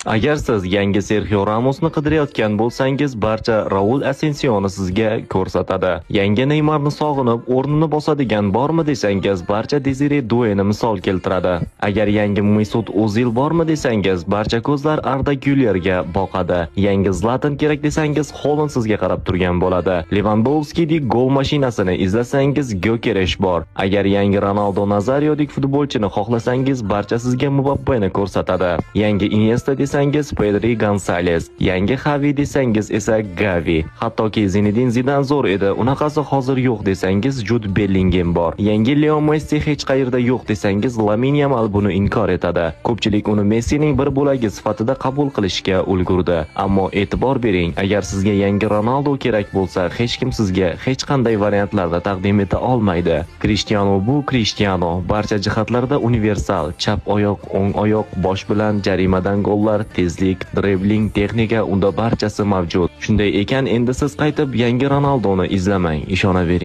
Agar siz yangi Serxio Ramosni qidirayotgan bo'lsangiz, barcha Raul Asensioni sizga ko'rsatadi. Yangi Neymarni sog'inib, o'rnini bosadigan bormi desangiz, barcha Desire Dueni misol keltiradi. Agar yangi Mesut O'zil bormi desangiz, barcha ko'zlar Arda Gülerga boqadi. Yangi Zlatan kerak desangiz, Holand sizga qarab turgan bo'ladi. Lewandowskidek gol mashinasini izlasangiz, Gyökeres bor. Agar yangi Ronaldo Nazariodek futbolchini xohlasangiz, barcha sizga Mbappeni ko'rsatadi. Yangi Iniesta desangiz, Pedri Gonzalez, yangi Xavi desangiz esa Gavi. Hattoki Zinedine Zidan zo'r edi, unaqasi hozir yo'q desangiz, Jude Bellingham bor. Yangi Leo Messi hech qayerda yo'q desangiz, Lamine Yamal buni inkor etadi. Ko'pchilik uni Messining bir bo'lagi sifatida qabul qilishga ulgurdi. Ammo e'tibor bering, agar sizga yangi Ronaldo kerak bo'lsa, hech kim sizga hech qanday variantlarni taqdim eta olmaydi. Cristiano bu Cristiano, barcha jihatlarda universal, chap oyoq, o'ng oyoq, bosh bilan jarimadan gollar, tezlik, dribling, texnika, unda barchasi mavjud. Shunday ekan, endi siz qaytib yangi Ronaldoni izlamang, ishonavering.